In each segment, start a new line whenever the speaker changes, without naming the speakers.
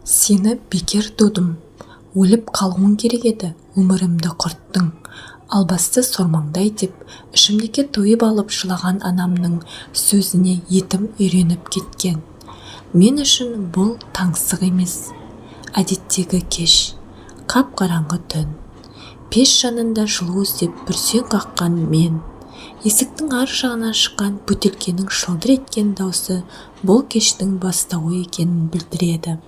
Сені бекер тудым, өліп қалуың керек еді, өмірімді құрттың, албасты сормаңдай деп ішімдікке тойып алып жылаған анамның сөзіне етім үйреніп кеткен. Мен үшін бұл таңсық емес. Әдеттегі кеш. Қап-қараңғы түн. Пеш жанында жылу іздеп бүрсең қаққан мен. Есіктің ар жағынан шыққан бөтелкенің шылдыр еткен даусы бұл кештің бастауы екенін білдіреді.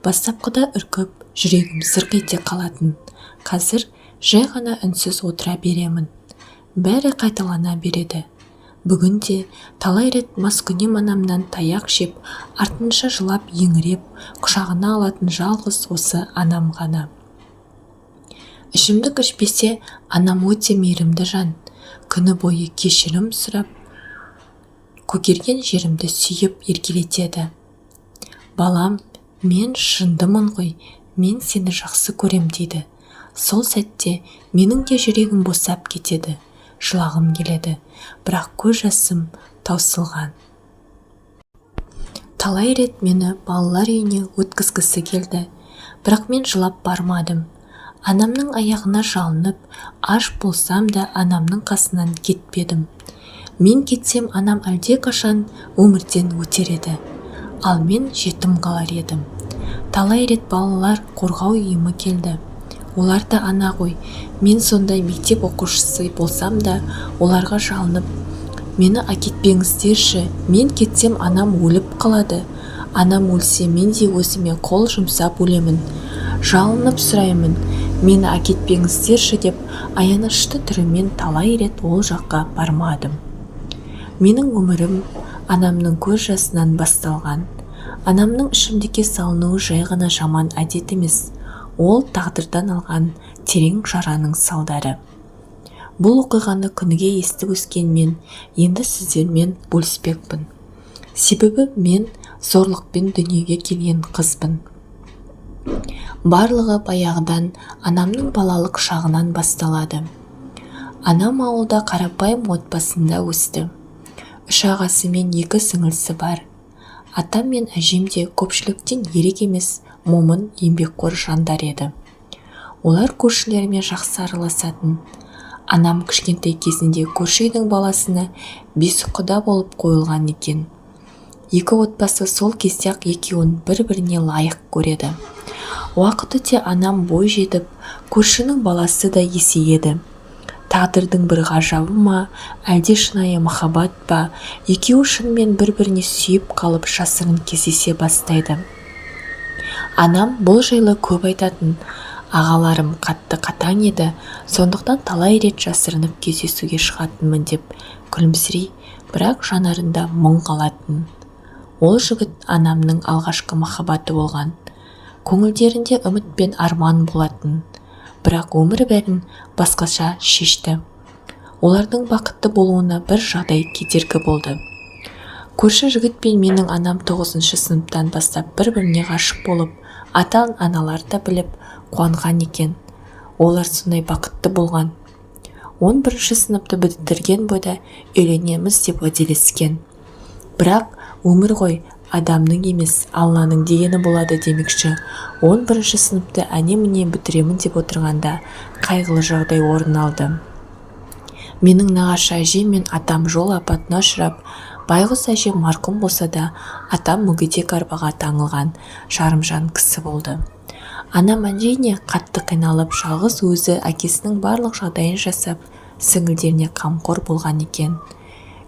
Бастапқыда үркіп, жүрегім зырқ ете қалатын. Қазір жай ғана үнсіз отыра беремін. Бәрі қайталана береді. Бүгін де талай рет маскүнем анамнан таяқ жеп, артынша жылап еңіреп, құшағына алатын жалғыз осы анам ғана. Ішімдік ішпесе, анам өте мейірімді жан. Күні бойы кешірім сұрап, көгерген жерімді сүйіп еркелетеді. Балам, мен жындымын ғой, мен сені жақсы көрем дейді. Сол сәтте менің де жүрегім босап кетеді, жылағым келеді, бірақ көз жасым таусылған. Талай рет мені балалар үйіне өткізгісі келді, бірақ мен жылап бармадым. Анамның аяғына жалынып, аш болсам да анамның қасынан кетпедім. Мен кетсем, анам әлдеқашан өмірден өтер еді, ал мен жетім қалар едім. Талай рет балалар қорғау ұйымы келді. Олар да ана ғой, мен сондай мектеп оқушысы болсам да, оларға жалынып, мені әкетпеңіздерші, мен кетсем анам өліп қалады, анам өлсе мен де өзіме қол жұмсап өлемін, жалынып сұраймын, мені әкетпеңіздерші деп аянышты түріммен талай рет ол жаққа бармадым. Менің өмірім анамның көз жасынан басталған. Анамның ішімдікке салынуы жай ғана жаман әдет емес, ол тағдырдан алған терең жараның салдары. Бұл оқиғаны күніге естіп өскен мен енді сіздермен бөліспекпін. Себебі мен зорлықпен дүниеге келген қызбын. Барлығы баяғыдан, анамның балалық шағынан басталады. Анам ауылда қарапайым отбасында өсті. 3 ағасы мен 2 сіңілісі бар. Атам мен әжем де көпшіліктен ерек емес, момын, еңбекқор жандар еді. Олар көршілерімен жақсы араласатын. Анам кішкентай кезінде көрші үйдің баласына 5 құда болып қойылған екен. 2 отбасы сол кезде-ақ екеуін бір-біріне лайық көреді. Уақыт өте анам бой жетіп, көршінің баласы да есейеді. Тағдырдың бір ғажабы ма, әлде шынайы махаббат па, екеуі шынымен бір-біріне сүйіп қалып жасырын кездесе бастайды. Анам бұл жайлы көп айтатын, ағаларым қатты қатаң еді, сондықтан талай рет жасырынып кездесуге шығатынмын деп күлімсірей, бірақ жанарында мұң қалатын. Ол жігіт анамның алғашқы махаббаты болған. Көңілдерінде үміт пен арман болатын. Бірақ өмір бәрін басқаша шешті. Олардың бақытты болуына бір жағдай кедергі болды. Көрші жігіт пен менің анам 9-шы сыныптан бастап бір-біріне ғашық болып, ата-аналар да біліп қуанған екен. Олар сондай бақытты болған. 11-ші сыныпты бітірген бойда үйленеміз деп уәделескен. Бірақ өмір ғой, адамның емес, Алланың дегені болады демекші, 11-ші сыныпты әне-міне бітіремін деп отырғанда қайғылы жағдай орын алды. Менің нағашы әжем мен атам жол апатына ұшырап, байғұс әжем марқұм болса да, атам мүгедек арбаға таңылған жарымжан кісі болды. Анам әрине қатты қиналып, жалғыз өзі әкесінің барлық жағдайын жасап, сіңілдеріне қамқор болған екен.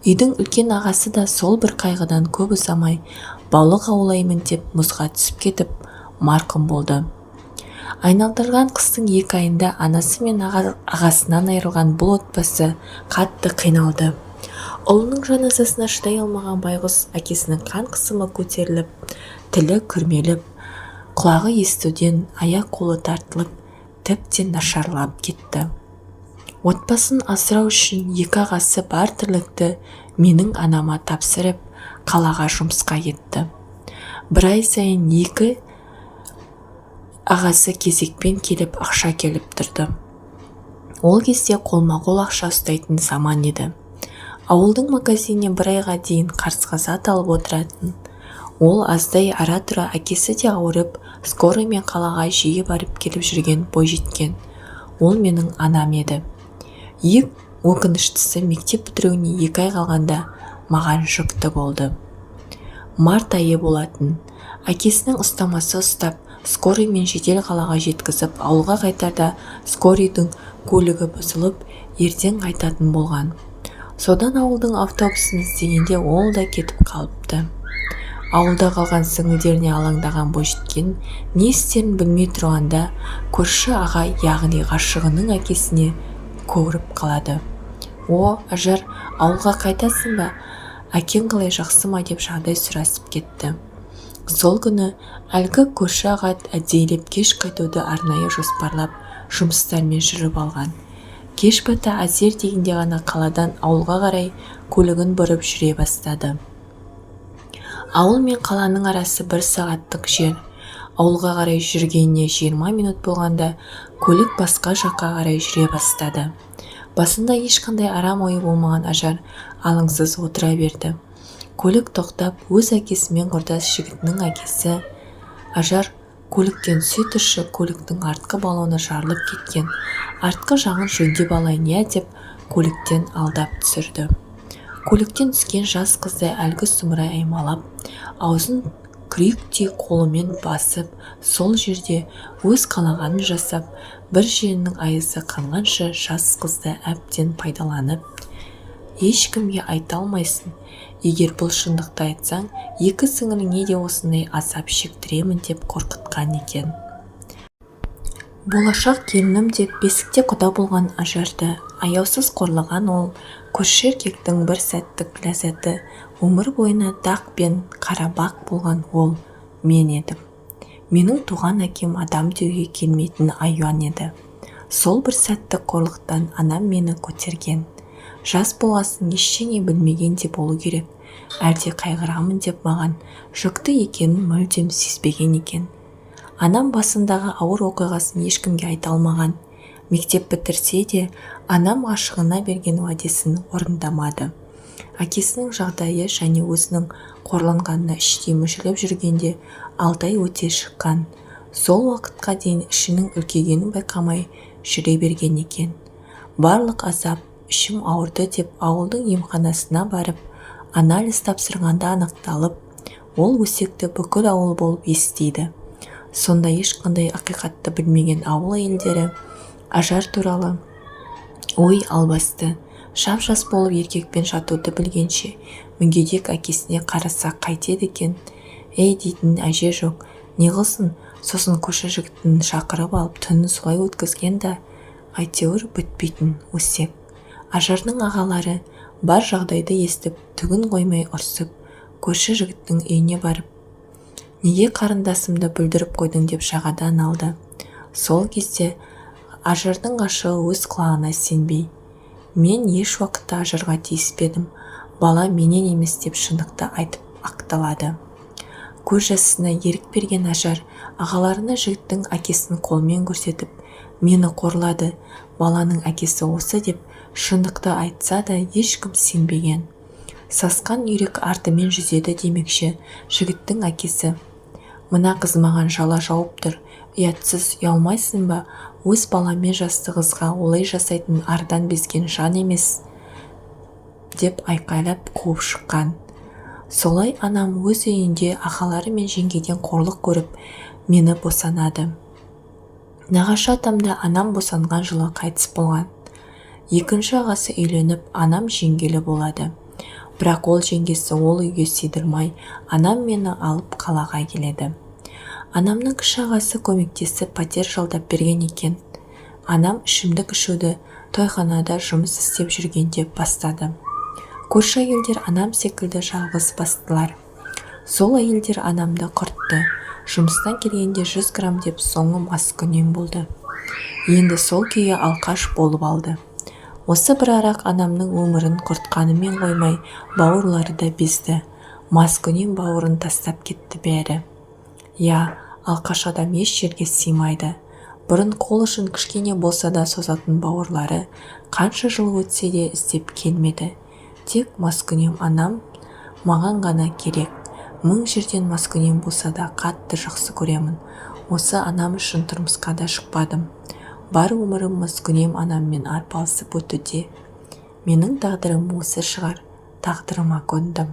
Үйдің үлкен ағасы да сол бір қайғыдан көп ұзамай, балық аулаймын деп мұзға түсіп кетіп, марқұм болды. Айналдырған қыстың 2 айында анасы мен ағасынан айырылған бұл отбасы қатты қиналды. Ұлының жаназасына шыдай алмаған байғұс әкесінің қан қысымы көтеріліп, тілі күрмеліп, құлағы естуден аяқ-қолы тартылып, тіптен нашарлап кетті. Отбасын асырау үшін 2 ағасы бар тірлікті менің анама тапсырып, қалаға жұмысқа кетті. Бір ай сайын 2 ағасы кезекпен келіп ақша келіп тұрды. Ол кезде қолма-қол ақша ұстайтын заман еді. Ауылдың магазиніне бір айға дейін қарызға зат алып отыратын. Ол аздай ара-тұра әкесі де ауырып, скорыймен қалаға жиі барып-келіп жүрген бойжеткен. Ол менің анам еді. Ең өкініштісі, мектеп бітіруіне 2 ай қалғанда маған жүкті болды. Март айы болатын. Әкесінің ұстамасы ұстап, скорыймен жедел қалаға жеткізіп, ауылға қайтарда скорыйдың көлігі бұзылып, ертең қайтатын болған. Содан ауылдың автобусын іздегенде ол да кетіп қалыпты. Ауылда қалған сіңілдеріне алаңдаған бойжеткен не істерін білмей тұрғанда көрші аға, яғни ғашығының әкесіне көріп қалады. О, Ажар, ауылға қайтасың ба? Әкең қалай, жақсы ма деп жағдай сұрасып кетті. Сол күні әлгі көрші аға әдейілеп кеш қайтуды арнайы жоспарлап, жұмыстармен жүріп алған. Кеш бата әзер дегенде ғана қаладан ауылға қарай көлігін бұрып жүре бастады. Ауыл мен қаланың арасы 1 сағаттық жер. Ауылға қарай жүргеніне 20 минут болғанда көлік басқа жаққа қарай жүре бастады. Басында ешқандай арам ойы болмаған Ажар алаңсыз отыра берді. Көлік тоқтап, өз әкесімен құрдас жігітінің әкесі Ажар көліктен түсе тұршы, көліктің артқы баллоны жарылып кеткен, артқы жағын жөндеп алайын иә деп көліктен алдап түсірді. Көліктен түскен жас қызды әлгі сұмырай аймалап, аузын күректей қолымен басып, сол жерде өз қалағанын жасап, бір жерінің айызы қанғанша жас қызды әбден пайдаланып, ешкімге айта алмайсың, егер бұл шындықты айтсаң, 2 сіңіліңе де осындай азап шектіремін деп қорқытқан екен. Болашақ келінім деп бесікте құда болған Ажарды аяусыз қорлаған ол көрші еркектің бір сәттік ләззаты өмір бойына дақ пен қарабақ болған ол мен едім. Менің туған әкем адам деуге келмейтін аюан еді. Сол бір сәттік қорлықтан анам мені көтерген. Жас болғасын ештеңе білмеген де болу керек, әлде қайғырамын деп маған жүкті екенін мүлдем сезбеген екен. Анам басындағы ауыр оқиғасын ешкімге айта алмаған. Мектеп бітірсе де, анам ғашығына берген уәдесін орындамады. Әкесінің жағдайы және өзінің қорланғанына іштей мүжіліп жүргенде 6 ай өте шыққан. Сол уақытқа дейін ішінің үлкейгенін байқамай жүре берген екен. Барлық азап, ішім ауырды деп ауылдың емханасына барып, анализ тапсырғанда анықталып, ол өсекті бүкіл ауыл болып естиді. Сонда ешқандай ақиқатты білмеген ауыл әйелдері Ажар туралы ой албасты, жап-жас болып еркекпен жатуды білгенше мүгедек әкесіне қараса қайтеді екен? Ей дейтін әже жоқ, не қылсын, сосын көрші жігітін шақырып алып түнін солай өткізген да, әйтеуір бітпейтін өсек. Ажардың ағалары бар жағдайды естіп, түгін қоймай ұрсып, көрші жігіттің үйіне барып, неге қарындасымды бүлдіріп қойдың деп жағадан алды. Сол кезде Ажардың ғашығы өз құлағына сенбей, мен еш уақытта Ажарға тиіспедім, бала менен емес деп шындықты айтып ақталады. Көз жасына ерік берген Ажар ағаларына жігіттің әкесін қолмен көрсетіп, мені қорлады, баланың әкесі осы деп шындықты айтса да ешкім сенбеген. Сасқан үйрек артымен жүзеді демекші, жігіттің әкесі, мына қыз маған жала жауып тұр, ұятсыз, ұялмайсың ба, өз баламен жасты қызға олай жасайтын ардан безген жан емес деп айқайлап қуып шыққан. Солай анам өз үйінде ағалары мен жеңгеден қорлық көріп, мені босанады. Нағашы атам да анам босанған жылы қайтыс болған. Екінші ағасы үйленіп, анам жеңгелі болады. Бірақ ол жеңгесі ол үйге сыйдырмай, анам мені алып қалаға келеді. Анамның кіші ағасы көмектесіп пәтер жалдап берген екен. Анам ішімдік ішуді тойханада жұмыс істеп жүргенде бастады. Көрші әйелдер анам секілді жалғыз бастылар. Сол әйелдер анамды құртты. Жұмыстан келгенде 100 грамм деп соңы маскүнем болды. Енді сол күйі алқаш болып алды. Осы бір арақ анамның өмірін құртқанымен қоймай, бауырлары да безді. Маскүнем бауырын тастап кетті бәрі. Я, алқаш адам еш жерге сыймайды. Бұрын қол ұшын кішкене болса да созатын бауырлары қанша жыл өтсе де іздеп келмеді. Тек маскүнем анам маған ғана керек. Мың жерден маскүнем болса да, қатты жақсы көремін. Осы анам үшін тұрмысқа да шықпадым. Бар өмірім маскүнем анаммен арпалысып өтуде. Менің тағдырым осы шығар, тағдырыма көндім.